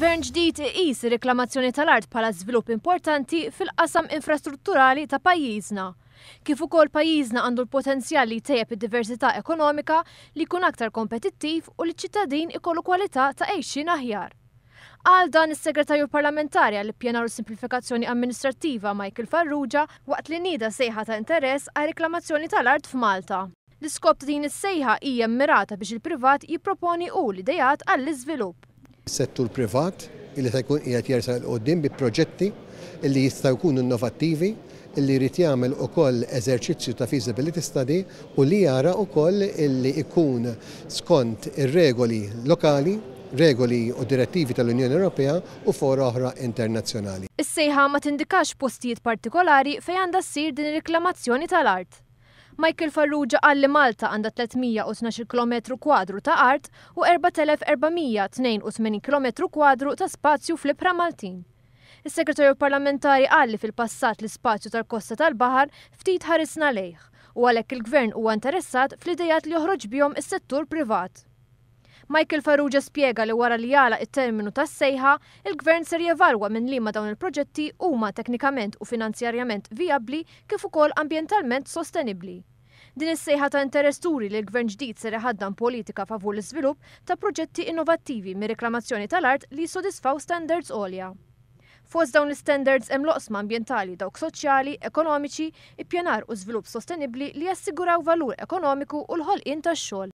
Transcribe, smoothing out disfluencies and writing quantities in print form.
Gvern ġdid iqis ir-riklamazzjoni tal-art bħala żvilupp importanti fil-qasam infrastrutturali ta' pajjiżna. Kif ukoll pajjiżna għandu l-potenzjal li jtejjeb id-diversità ekonomika, li jkun aktar kompetittiv u li ċ-ċittadin ikollu kwalità ta' għejxien aħjar. Qal dan is-Segretarju Parlamentari għall-Ippjanar u Simplifikazzjoni Amministrattiva Michael Farrugia waqt li nieda sejħa ta' interess għar-riklamazzjoni tal-art f'Malta. L-iskop ta' din is-sejħa hija mmirata biex il-privat jipproponi hu l-ideat għall-iżvilupp. Settur privat illi se jkun qiegħed jersaq 'il quddiem bi proġetti illi jistgħu jkunu innovattivi, illi jrid jagħmel ukoll eżerċizzju ta' feasibility study u li jara wkoll illi jkun skont ir-regoli lokali, regoli u direttivi tal-Unjoni Ewropea u fora oħra internazzjonali. Is-sejħa ma tindikax postijiet partikolari fejn għandha ssir din ir-riklamazzjoni tal-art. Michael Farrugia qal li Malta għandha 312 kilometru kwadru ta' art u 4,482 kilometru kwadru ta' spazju fl-ibħra Maltin. Is-Segretarju Parlamentari qal li fil-passat l-ispazju tal-kosta tal-baħar ftit ħarisna lejh u għalhekk il-Gvern huwa interessat fl-ideat li joħroġ bihom is-settur privat. Michael Farrugia spjega li wara li jagħlaq it-terminu tas-sejħa, il-Gvern ser jevalwa minn liema dawn il-proġetti huma teknikament u finanzjarjament vijabbli kif ukoll ambjentalment sostenibbli. Din is-sejħa ta' interess turi li l-Gvern ġdid ser iħaddan politika favur l-iżvilupp ta' proġetti innovattivi mir-riklamazzjoni tal-art li jissodisfaw standards għolja. Fost dawn l-istandards hemm l-oqsma ambjentali, dawk soċjali, ekonomiċi, ippjanar u żvilupp sostenibbli li jassiguraw valur ekonomiku u l-ħolqien tax-xogħol.